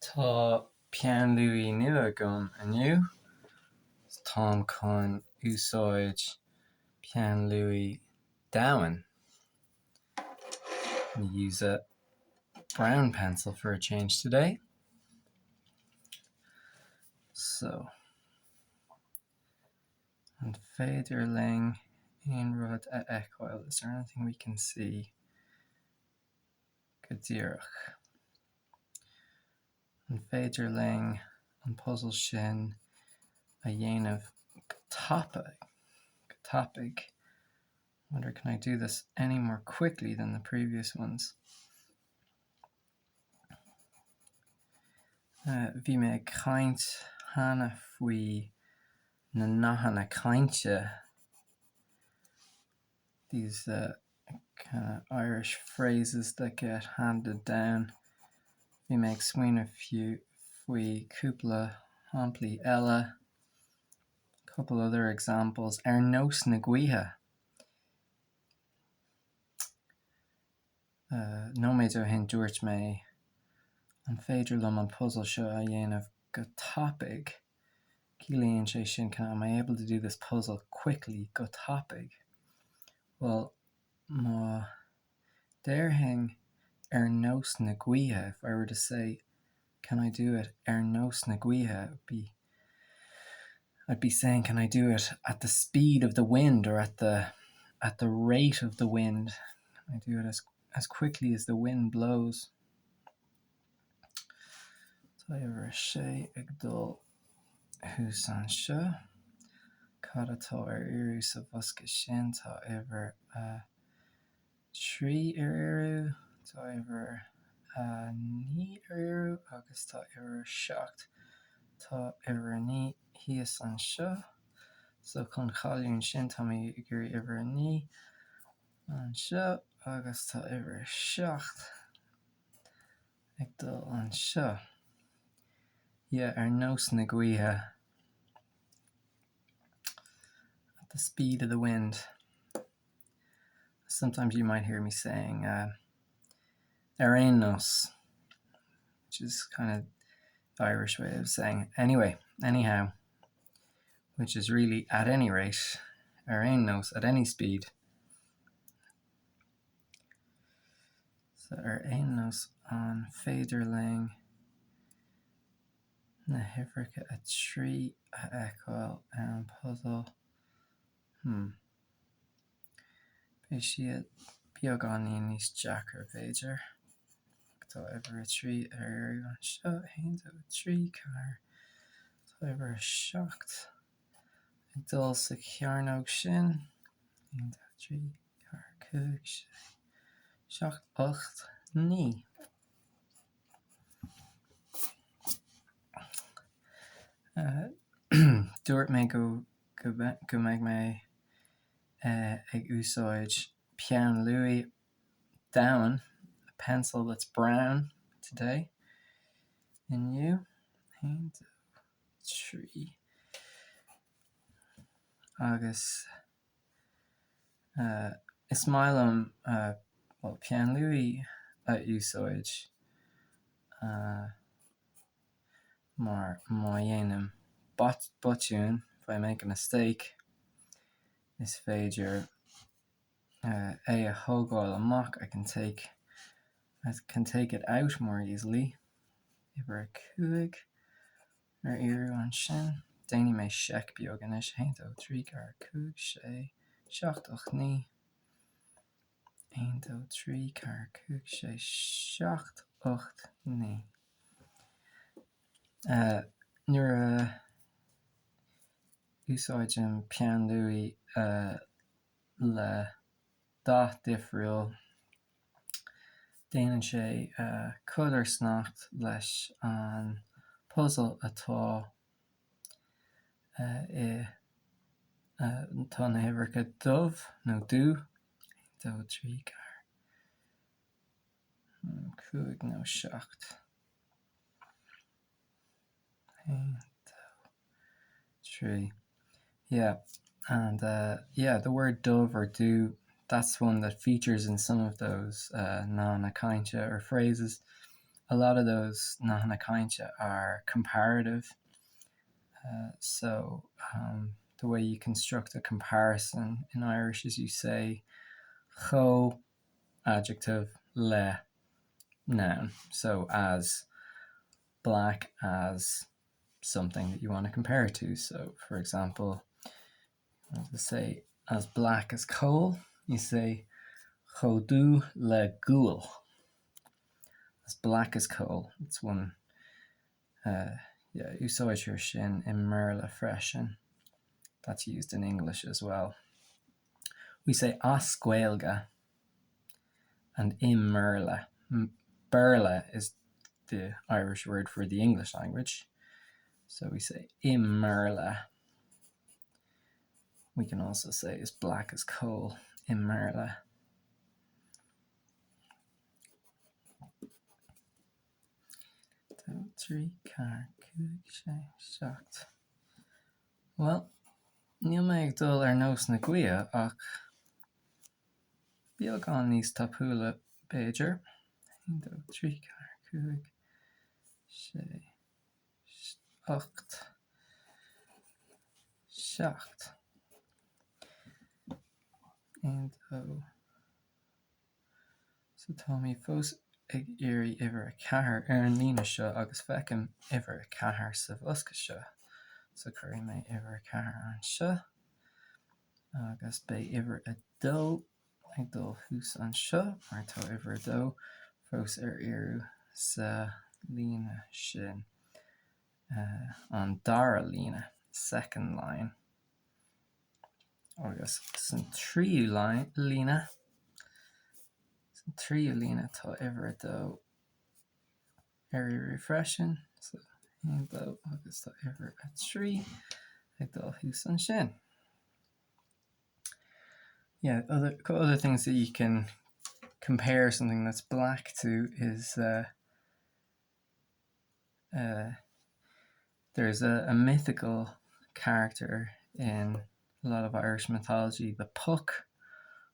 Tá peann luaidhe nua agam inniu. Táim chun úsáid peann luaidhe donn. I'm gonna use a brown pencil for a change today. So, an féidir linn aon rud a fheiceáil? Is there anything we can see? Go díreach. An féidir linn an puzal sin a dhéanamh go tapa? Go tapaidh? Wonder can I do this any more quickly than the previous ones? Bhí mé ag caint cheana faoi na nathanna cainte. These kind of Irish phrases that get handed down. Bhí mé ag smaoineamh fiú faoi cúpla shamplaí eile, couple other examples, ar nós na gaoithe. Nóiméad ó shin dúirt mé an féidir liom an puzal seo a dhéanamh go tapaidh? Ciallaíonn sé sin can am I able to do this puzzle quickly, go tapaidh? Bhuel, má déarfainn ar nós na gaoithe, if I were to say can I do it ar nós na gaoithe, it would be I'd be saying can I do it at the speed of the wind or at the at the rate of the wind? Can I do it as as quickly as the wind blows? Tá uimhir a sé ag dul thuas anseo. Cad atá ar iarraidh sa bhosca sin? Tá uimhir a trí ar iarraidh, tá uimhir a naoi ar iarraidh agus tá uimhir a seacht. Tá uimhir a naoi thíos anseo. So chun cailliúint sin tá mé ag iarraidh uimhir a naoi anseo agus tá uimhir a seacht. ag dul anseo. Yeah, ar nós na gaoithe. At the speed of the wind. Sometimes you might hear me saying uh, ar aon nós, which is kind of the Irish way of saying anyway, anyhow, which is really at any rate, ar aon nós, at any speed. So ar aon nós an féidir linn na huimhreacha 3 a fheiceáil ar an puzal? Hmm. Beidh siad beagáinín níos deacra b'fhéidir. Tá uimhir 3 ar iarraidh anseo, 1, 2, 3, 4. Tá uimhir 7 ag dul sa chearnóg sin, 1, 2, 3, 4, 5, 6, 7, 8, 9. Dúirt mé go go mbeidh mé ag úsáid peann luaidhe donn, a pencil that's brown today, inniu. 1, 2, 3. Agus Is maith liom bhuel peann luaidhe a úsáid mar má dhéanaim botún, if I make a mistake, is féidir é a thógáil amach, I can take I can take it out more easily. Uimhir a 5. Ar iarraidh ansin, déanfaidh mé seic beag anois, 1, 2, 3, 4, 5, 6, 7, 8, 9, 1, 2, 3, 4, 5, 6, 7, 8, 9. Nuair a úsáidim peann luaidhe le dath difriúil, Déanann sé codarsnacht leis an puzal atá i tá na huimhreacha dubh nó dubh, 1, 2, 3, 4, 5 nó 7. 1, 2, 3. Yeah, and uh, yeah, the word dubh or dubh, that's one that features in some of those uh, nathanna cainte or phrases. A lot of those nathanna cainte are comparative. Uh, so um, the way you construct a comparison in Irish is you say chomh adjective le noun. So as black as something that you want to compare it to. So for example, to say as black as coal, you say chomh dubh le gual. As black as coal. It's one uh, yeah, úsáidtear sin i mBéarla freisin. That's used in English as well. We say as Gaeilge and i mBéarla. Béarla is the Irish word for the English language. So we say i mBéarla. We can also say as black as coal i mBéarla. 2, 3, 4, 5, 6, 7. Bhuel, níl mé ag dul ar nós na gaoithe ach beagán níos tapúla b'fhéidir. 1, 2, 3, 4, 5, 6, 8, 7. 1, 2. So táimid fós ag iarraidh uimhir a ceathair ar an líne seo agus feicim uimhir a ceathair sa bhosca seo. So cuirfidh mé uimhir a ceathair anseo agus beidh uimhir a dó ag dul thuas anseo mar tá uimhir a dó fós ar iarraidh sa líne sin, an dara líne, second line. Agus san tríú líne, san tríú líne tá uimhir a dó ar iarraidh freisin, so 1, 2 agus tá uimhir a 3 ag dul thuas ansin. Yeah, other, other things that you can compare something that's black to is uh, uh, there's a, a mythical character in a lot of Irish mythology, the Puck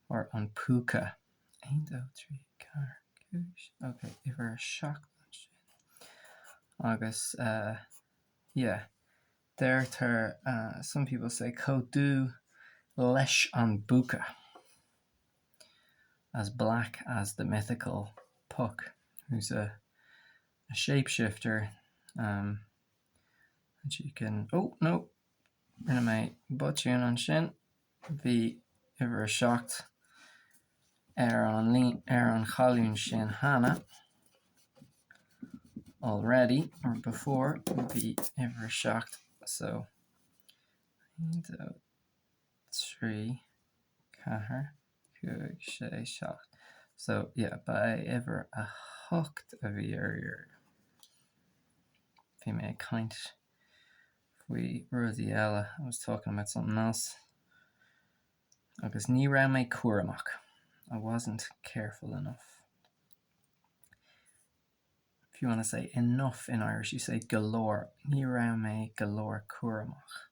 or an Púca. 1, 2, 3, 4, 5, okay, uimhir a 7 ansin. Agus uh, yeah, deirtear uh, some people say chomh dubh leis an bpúca. As black as the mythical Puck, who's a, a shapeshifter um, and you can oh no rinne mé botún ansin bhí uimhir a 7 ar an ar an cholún sin cheana already or before bhí uimhir a 7 so 1 2 3 4 5 6 7 so yeah ba é uimhir a 8 a bhí ar iarraidh bhí mé ag caint faoi rudaí eile, I was talking about something else. Agus ní raibh mé cúramach, I wasn't careful enough. If you want to say enough in Irish, you say go leor. Ní raibh mé go leor cúramach.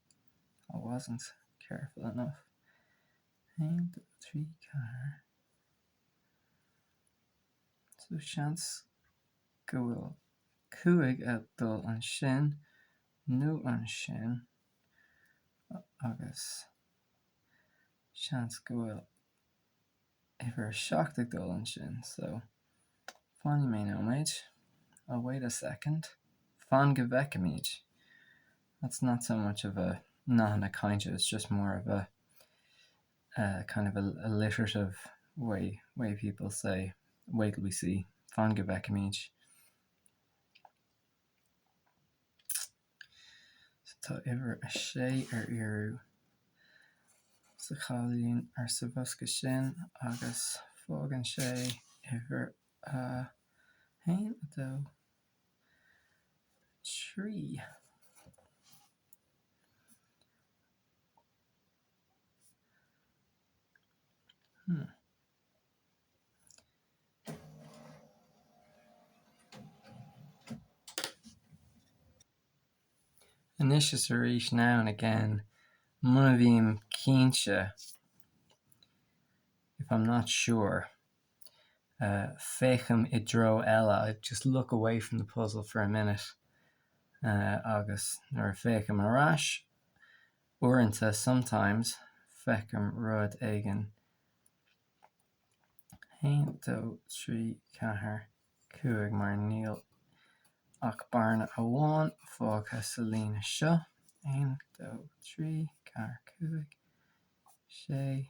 I wasn't careful enough. 1, 2, 3, 4. So seans go bhfuil cúig ag dul ansin nó ansin agus seans go bhfuil uimhir a 7 ag dul ansin so fanfaidh mé nóiméad I'll wait a second fan go bhfeicfimid that's not so much of a nathanna cainte it's just more of a uh, kind of a alliterative way way people say wait till we see fan go bhfeicfimid So tá uimhir a sé ar iarraidh sa cholún ar sa bhosca sin agus fágann sé uimhir a haon, a dó, 3. Hmm. Anois is arís now and again muna mbím cinnte if I'm not sure. Féachaim i dtreo eile, I just look away from the puzzle for a minute agus nuair a féachaim ar ais, uaireanta, sometimes, feicim rud éigin. 1, 2, 3, 4, 5 mar níl ach bearna amháin fágtha sa líne seo. 1, 2, 3, 4, 5, 6,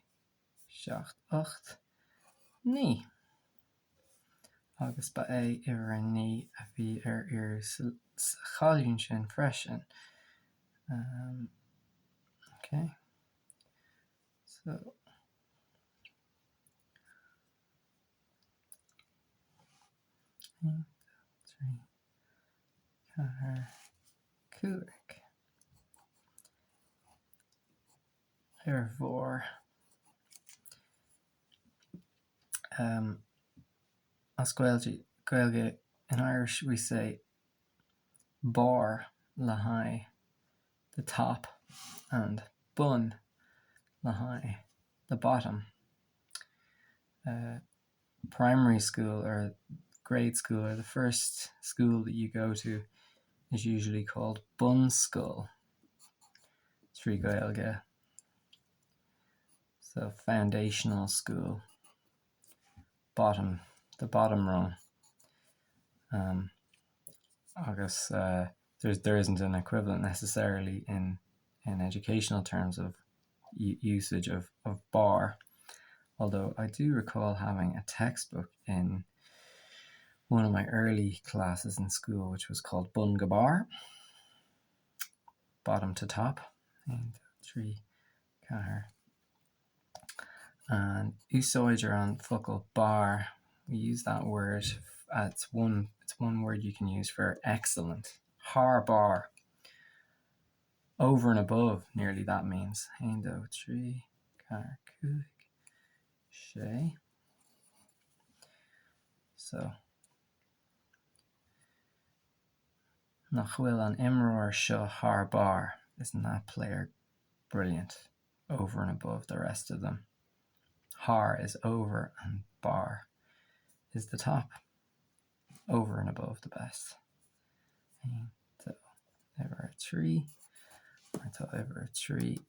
7, 8, 9. Agus ba é uimhir a 9 a bhí ar iarraidh sa cholún sin freisin. Um, okay. So. 1, 2, 3, 4, 5. Ar bharr. Um, as Gaeilge, Gaeilge in Irish we say barr le haghaidh the top and bun le haghaidh the bottom. Uh, primary school or grade school or the first school that you go to is usually called bunscoil trí Gaeilge. So foundational school, bottom, the bottom rung. Um, agus uh, there's, there isn't an equivalent necessarily in, in educational terms of usage of, of barr, although I do recall having a textbook in one of my early classes in school which was called Bun go Barr, bottom to top, 1, 2, 3, 4. And úsáidtear an focal barr, we use that word, uh, it's one, it's one word you can use for excellent, thar barr. Over and above, nearly that means. 1, 2, 3, 4, 5, 6. So, nach bhfuil an imreoir seo thar barr? Isn't that player brilliant? Over and above the rest of them. Thar is over and barr is the top. Over and above the best. 1, 2, uimhir 3, mar tá uimhir 3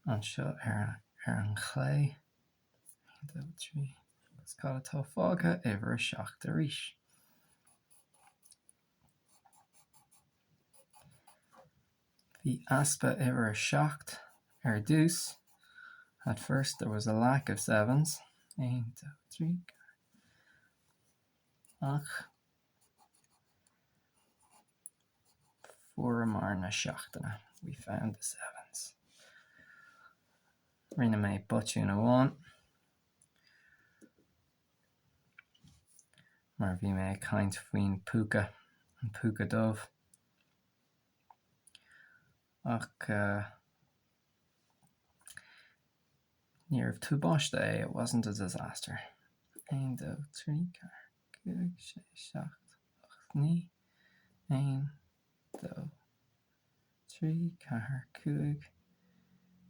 anseo ar ar an chlé. 1, 2, 3, agus cad atá fágtha? Uimhir 7 arís. Bhí easpa uimhir 7 ar dtús. At first there was a lack of sevens. 1, 2, 3, 4. Ach fuaireamar na seachtanna. We found the sevens. Rinne mé botún amháin. Mar bhí mé ag caint faoin púca, an púca dubh. Ach níorbh tubaiste é, it wasn't a disaster. 1, 2, 3, 4, 5, 6, 7, 8, 9, 1, 2, 3, 4, 5,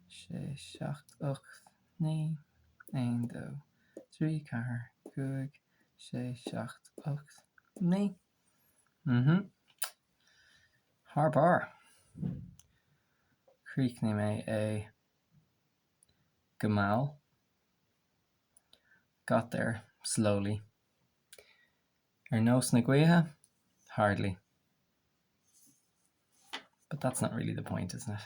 6, 7, 8, 9, 1, 2, 3, 4, 5, 6, 7, 8, 9. Mhm. Thar barr. Chríochnaigh mé é go mall. Got there slowly. Ar nós na gaoithe? Hardly. But that's not really the point, isn't it?